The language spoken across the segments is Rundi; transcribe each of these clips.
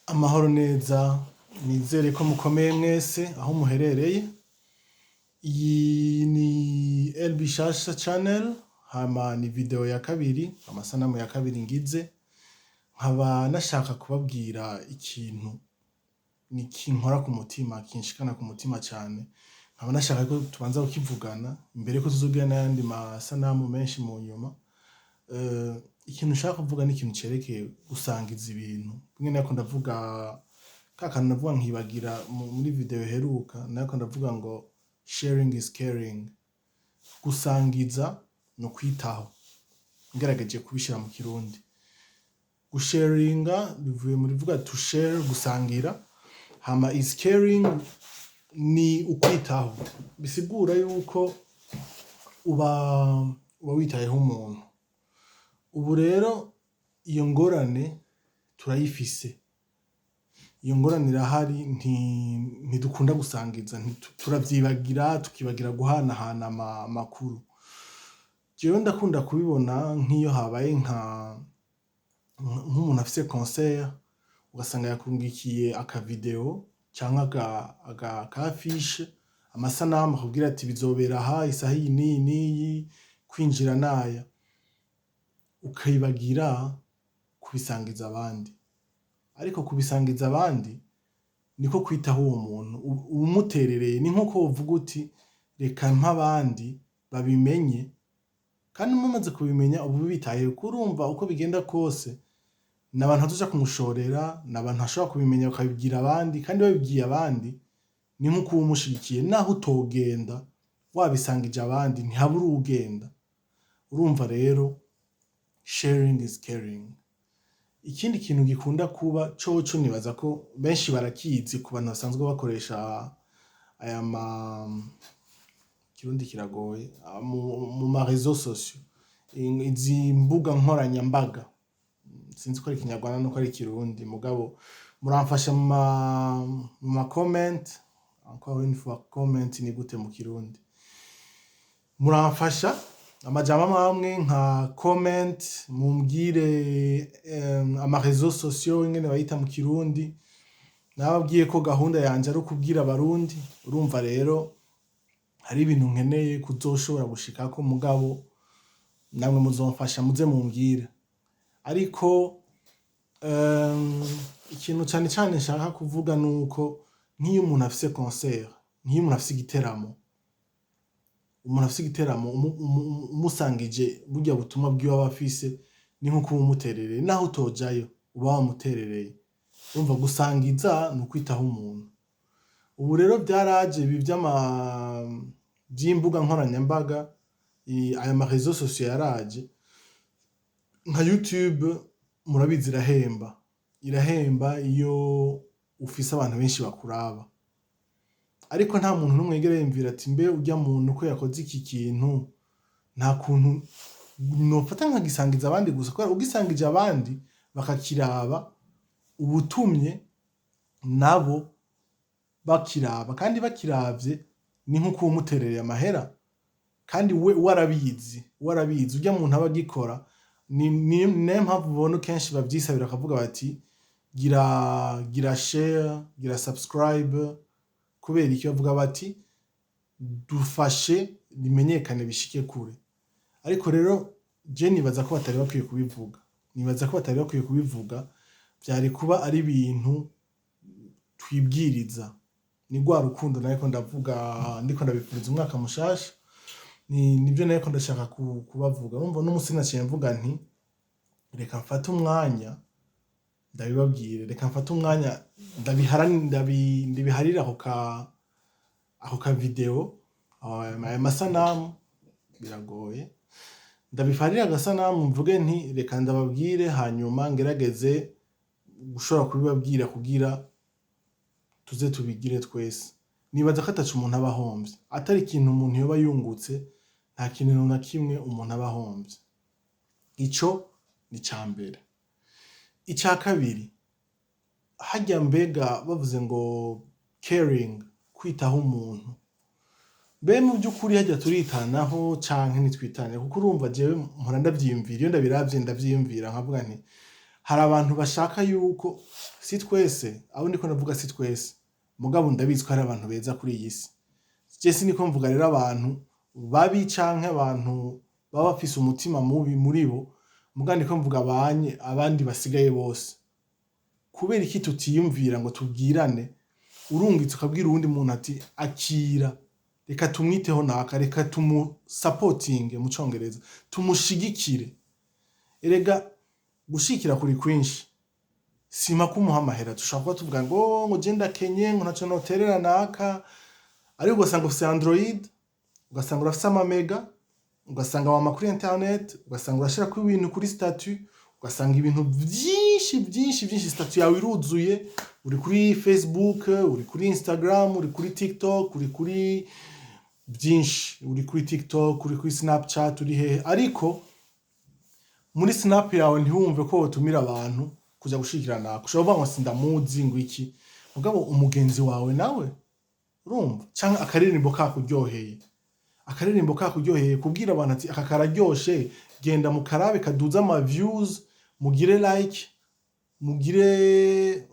Amahoro neza, nizere ko mukomeye mwese aho muherereye. Iyi ni LB Shasha Channel, hama ni video ya kabiri, amasanamu ya kabiri ngize, nkaba nashaka kubabwira ikintu ni kinkora ku mutima, kinshikana ku mutima cane, nkaba nashaka ko tubanza kukivugana imbere ko tuzogira n'ayandi masanamu menshi mu nyuma. Ikintu nshaka kuvuga ni ikintu cerekeye gusangiza ibintu. Rimwe nariko ndavuga ka kantu navuga nkibagira muri video iheruka, nariko ndavuga ngo "Sharing is caring", gusangiza ni ukwitaho, ngerageje kubishira mu Kirundi. Gusharinga bivuye mu rivuga "to share", gusangira, hama "is caring" ni ukwitaho, bisigura yuko uba witayeho umuntu. Ubu rero iyo ngorane turayifise, iyo ngorane irahari, ntidukunda gusangiza, turavyibagira, tukibagira guhanahana amakuru. Jewe ndakunda kubibona nk'iyo habaye nk'umuntu afise concert, ugasanga yakurungikiye aka video canke aka affiche, amasanamu, akubwira ati bizobera aha isaha iyi n'iyi n'iyi, kwinjira naya, ukibagira kubisangiza abandi. Ariko kubisangiza abandi niko kwitaho uwo muntu, uba umuterereye. Ni nkuko wovuga uti reka mpe abandi babimenye, kandi mumaze kubimenya uba ubitayeho, kuko urumva uko bigenda kose ni abantu bazoja kumushorera, ni abantu bashobora kubimenya bakabibwira abandi, kandi babibwiye abandi ni nkuko uba umushigikiye. Naho utogenda, wabisangije abandi ntihabura uwugenda. Urumva rero, sharing is caring. Ikindi kintu gikunda kuba coco, nibaza ko benshi barakizi, ku bantu basanzwe bakoresha aya ma, Kirundi kiragoye, mu ma réseaux sociaux, izi mbuga nkoranyambaga, sinzi ko ari Ikinyarwanda nuko ari Ikirundi, mugabo muramfasha mu ma comment. Encore une fois, comment ni gute mu Kirundi? Muramfasha amajambo amwe amwe nka comment, mumbwire ama réseaux sociaux ingene bayita mu Kirundi. Nababwiye ko gahunda yanje ari ukubwira Abarundi. Urumva rero hari ibintu nkeneye kuzoshobora gushikako, mugabo namwe muzomfasha, muze mumbwire. Ariko ikintu cane cane nshaka kuvuga nuko nk'iyo umuntu afise concert, nk'iyo umuntu afise igiteramo, umuntu afise igiteramo, umusangije burya butumwa bwiwe aba afise, ni nko kuba umuterereye. Naho utojayo, uba wamuterereye. Urumva, gusangiza ni ukwitaho umuntu. Ubu rero vyaraje ibi vy'imbuga nkoranyambaga, aya ma réseaux sociaux yaraje, nka YouTube murabizi irahemba, irahemba iyo ufise abantu benshi bakuraba. Ariko nta muntu n'umwe yigera yiyumvira ati mbe urya muntu ko yakoze iki kintu, nta kuntu nofata nkagisangiza abandi gusa? Kubera ugisangije abandi bakakiraba, uba utumye nabo bakiraba, kandi bakiravye ni nkuko uba umuterereye amahera. Kandi we arabizi, we arabizi, urya muntu aba agikora. Ni nayo mpamvu ubona kenshi bavyisabira, bakavuga bati gira share, gira subscribe. Kubera iki? Bavuga bati dufashe rimenyekane, bishike kure. Ariko rero je nibaza ko batari bakwiye kubivuga, nibaza ko batari bakwiye kubivuga. Vyari kuba ari ibintu twibwiriza. Ni rwa rukundo nariko ndavuga, ndiko ndabipfuriza umwaka mushasha, ni nivyo nariko ndashaka kubavuga. Urumva n'umusi naciye mvuga nti reka mfate umwanya ndabibabwire, reka mfate umwanya ndabiharire ako ka video, aya masanamu biragoye, ndabifarire agasanamu, mvuge nti reka ndababwire, hanyuma ngerageze gushobora kubibabwira kugira tuze tubigire twese. Nibaza ko ataco umuntu aba ahomvye, atari ikintu umuntu yoba yungutse, nta kintu na kimwe umuntu aba ahomvye. Ico ni ica mbere. Ica kabiri, harya mbega bavuze ngo caring, kwitaho umuntu, mbe mu by'ukuri harya turitanaho canke ntitwitane? Kuko urumva jewe mpora ndavyiyumvira, iyo ndabiravye ndavyiyumvira nkavuga nti hari abantu bashaka yuko Si twese, abo ndiko ndavuga si twese, mugabo ndabizi ko hari abantu beza kuri iyi si. Je siniko mvuga rero abantu babi canke abantu baba bafise umutima mubi muri bo, muga ndiko mvuga abanye abandi basigaye bose. Kubera iki tutiyumvira ngo tubwirane? Urungitse ukabwira uwundi muntu ati: "Akira, reka tumwiteho naka, reka tumusapotinge," mu Congereza, tumushigikire. Erega gushikira kuri kwinshi, sima kumuha amahera. Dushobora kuba tuvuga ngo je ndakenye, ngo ntaco noterera naka, ariko ugasanga ufise Android, ugasanga urafise ama méga, ugasanga wama kuri internet, ugasanga urashirako ibintu kuri statut, ugasanga ibintu vyinshi vyinshi vyinshi, statut yawe iruzuye, uri kuri Facebook, uri kuri Instagram, uri kuri TikTok, uri kuri byinshi, uri kuri TikTok, uri kuri Snapchat, uri hehe, ariko muri Snap yawe ntiwumve ko wotumira abantu kuja gushigikira naka. Ushobora kuvuga ngo sindamuzi, ngo iki, mugabo umugenzi wawe nawe urumva, canke akaririmbo kakuryoheye, akaririmbo kakuryoheye, kubwira abantu ati: "Aka kararyoshe, genda mukarabe, kaduze ama views, mugire like, mugire."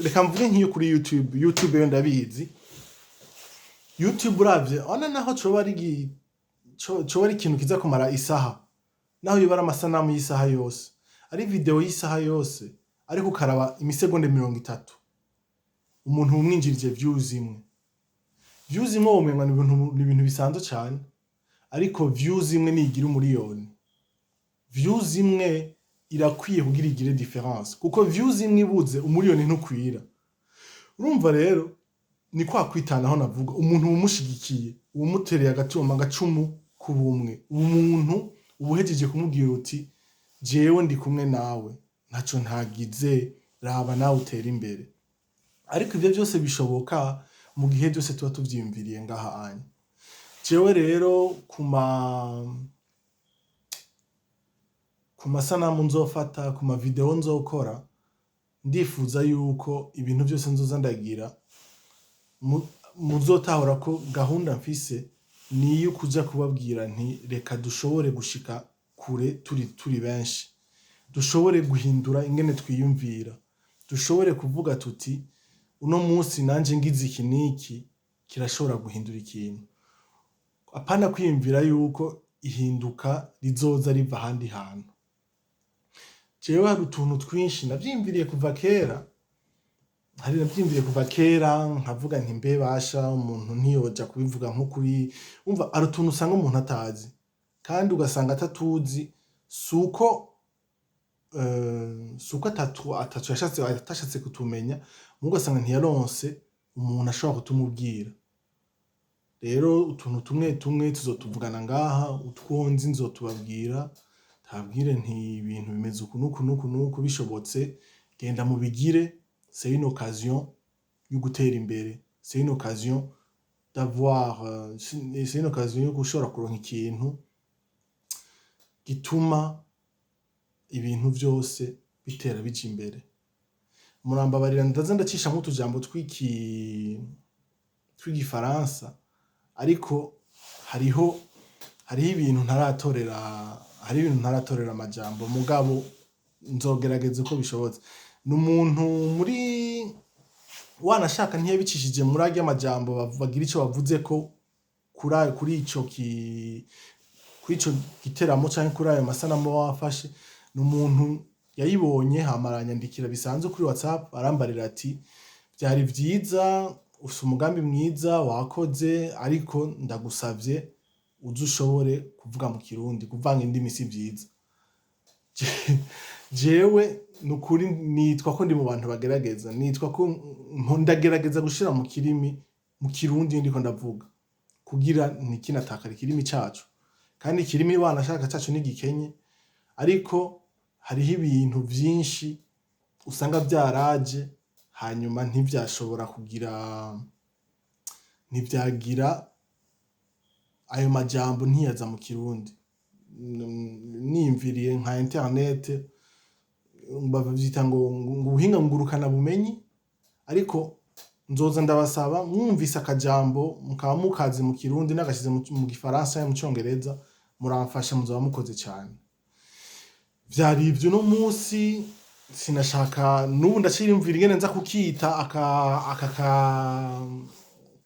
Reka mvuge nk'iyo kuri YouTube. YouTube yo ndabizi, YouTube uravye ona naho coba ari coba ari ikintu kiza kumara isaha, naho yoba ari amasanamu y'isaha yose, ari video y'isaha yose, ariko ukaraba imisegonde 30, umuntu wumwinjirije views imwe, views imwe womenga ni ibintu bisanzwe cane, ariko views imwe nigira umuriyoni. Views imwe irakwiye kugira igire différence, kuko views imwe ibuze, umuriyoni ntukwira. Urumva rero ni kwa kwitanaho navuga. Umuntu umushigikiye, uwumutereye agatuma agacumu k'ubumwe, umuntu uba uhejeje kumubwira uti: "Jewe ndi kumwe nawe, ntaco ntagize, raba nawe utere imbere." Ariko ivyo byose bishoboka mu gihe byose tuba tuvyiyumviriye ngaha anya. Jewe rero ku masanamu nzofata, ku ma video nzokora, ndifuza yuko ibintu byose nzoza ndagira muzotahura ko gahunda mfise ni iyo kuja kubabwira nti: "Reka dushobore gushika kure turi benshi, dushobore guhindura ingene twiyumvira, dushobore kuvuga tuti: uno munsi nanje ngize iki n'iki, kirashobora guhindura ikintu." Apana kwiyumvira yuko ihinduka rizoza riva ahandi hantu. Jewe hari utuntu twinshi navyiyumviriye kuva kera, hari navyiyumviriye kuva kera, nkavuga nti: "Mbe basha, umuntu ntiyoja kubivuga nko kuri." Umva, hari utuntu usanga umuntu atazi, kandi ugasanga atatuzi suko atatu yashatse atashatse kutumenya, mugo ugasanga ntiyaronse umuntu ashobora kutumubwira. Rero utuntu tumwe tumwe tuzotuvugana ngaha, utwo nzi nzotubabwira, ndababwire nti: "Ibintu bimeze uku n'uku n'uku n'uku, bishobotse genda mubigire." C'est une occasion yo gutera imbere, c'est une occasion d'avoir c'est une occasion yo gushobora kuronka ikintu gituma ibintu vyose bitera bija imbere. Murambabarira, ndaza ndacishamwo utujambo tw'igifaransa, ariko hariho ibintu ntaratorera amajambo, mugabo nzogerageza uko bishobotse. Ni umuntu muri wanashaka ntiyabicishije muri arya majambo bagira ico bavuze ko kuri ico giteramo canke kuri ayo masanamu baba wafashe. Ni umuntu yayibonye, hama aranyandikira bisanzwe kuri WhatsApp, arambarira ati: "Vyari vyiza, ufise umugambi mwiza wakoze, ariko ndagusavye uze ushobore kuvuga mu Kirundi, kuvanga indimi si vyiza." Jewe nukuri nitwa ko ndi mu bantu bagerageza, nitwa ko ndagerageza gushira mu kirimi, mu Kirundi ndiko ndavuga, kugira ntikinatakare ikirimi cacu. Kandi ikirimi wanashaka cacu ntigikenye, ariko hariho ibintu vyinshi usanga vyaraje, hanyuma ntivyashobora kugira, ntivyagira ayo majambo, ntiyaza mu Kirundi. Niyumviriye nka internet, bavyita ngo ubuhinga ngurukana bumenyi, ariko nzoza ndabasaba, mwumvise akajambo mukaba mukazi mu Kirundi nagashize mu Gifaransa canke mu Congereza, muramfasha, muzoba mukoze cane. Vyari ivyo uno munsi. Sinashaka n'ubu ndaciyumvira ingene nza kukita aka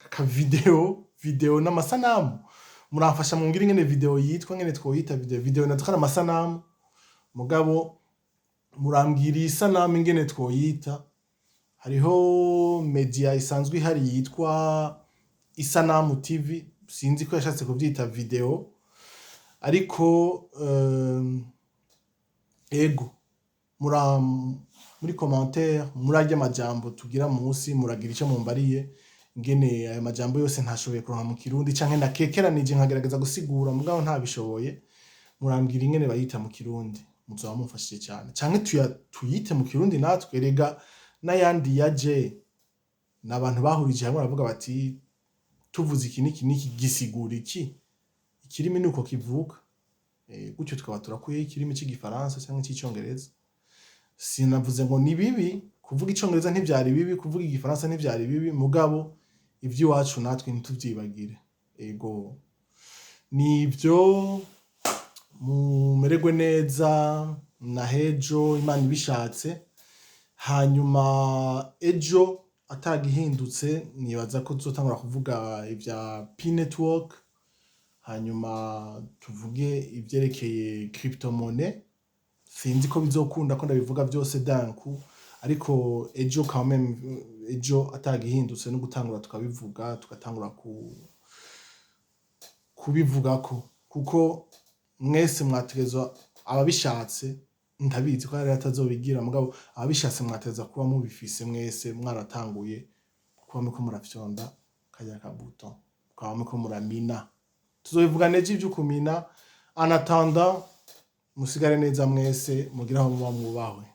ka vidéo n'amasanamu. Muramfasha mumbwire ingene vidéo yitwa, ingene twoyita vidéo. Vidéo natwo ari amasanamu, mugabo murambwira iyi sanamu ingene twoyita. Hariho media isanzwe ihari yitwa Isanamu TV, sinzi ko yashatse kuvyita vidéo, ariko ego muri commentaire, muri arya majambo tugira munsi, muragira ico mumbariye ingene ayo majambo yose ntashoboye kuronka mu Kirundi, canke nakekeranije nkagerageza gusigura mugabo ntabishoboye. Murambwira ingene bayita mu Kirundi, muzoba mumfashije cyane, canke tuyite mu Kirundi natwe. Rega n'ayandi yaje ni abantu bahurije hamwe baravuga bati: "Tuvuze iki n'iki n'iki gisigura iki." Ikirimi nuko kivuka. Gutyo tukaba turakuyeho ikirimi c'igifaransa canke c'icongereza. Sinavuze ngo ni bibi kuvuga icongereza, ntivyari bibi kuvuga igifaransa, ntivyari bibi, mugabo ivy'iwacu natwe ntituvyibagire. Ego, nivyo. Mumererwe neza na hejo Imana ibishatse. Hanyuma ejo atagihindutse, nibaza ko tuzotangura kuvuga ivya Pi Network, hanyuma tuvuge ivyerekeye cryptomonnaie. Sinzi ko bizokunda ko ndabivuga vyose d'un coup, ariko ejo quand même, ejo atagihindutse, no gutangura tukabivuga, tugatangura kubivugako, kuko mwese mwategerezwa, ababishatse, ndabizi ko hari atazobigira, mugabo ababishatse mwategerezwa kuba mubifise mwese, mwaratanguye kuba muriko murafyonda karya ka bouton, mukaba muriko muramina. Tuzobivuga nejo ivyo kumina. En attendant, musigare neza mwese, mugire aho muba mwubahwe.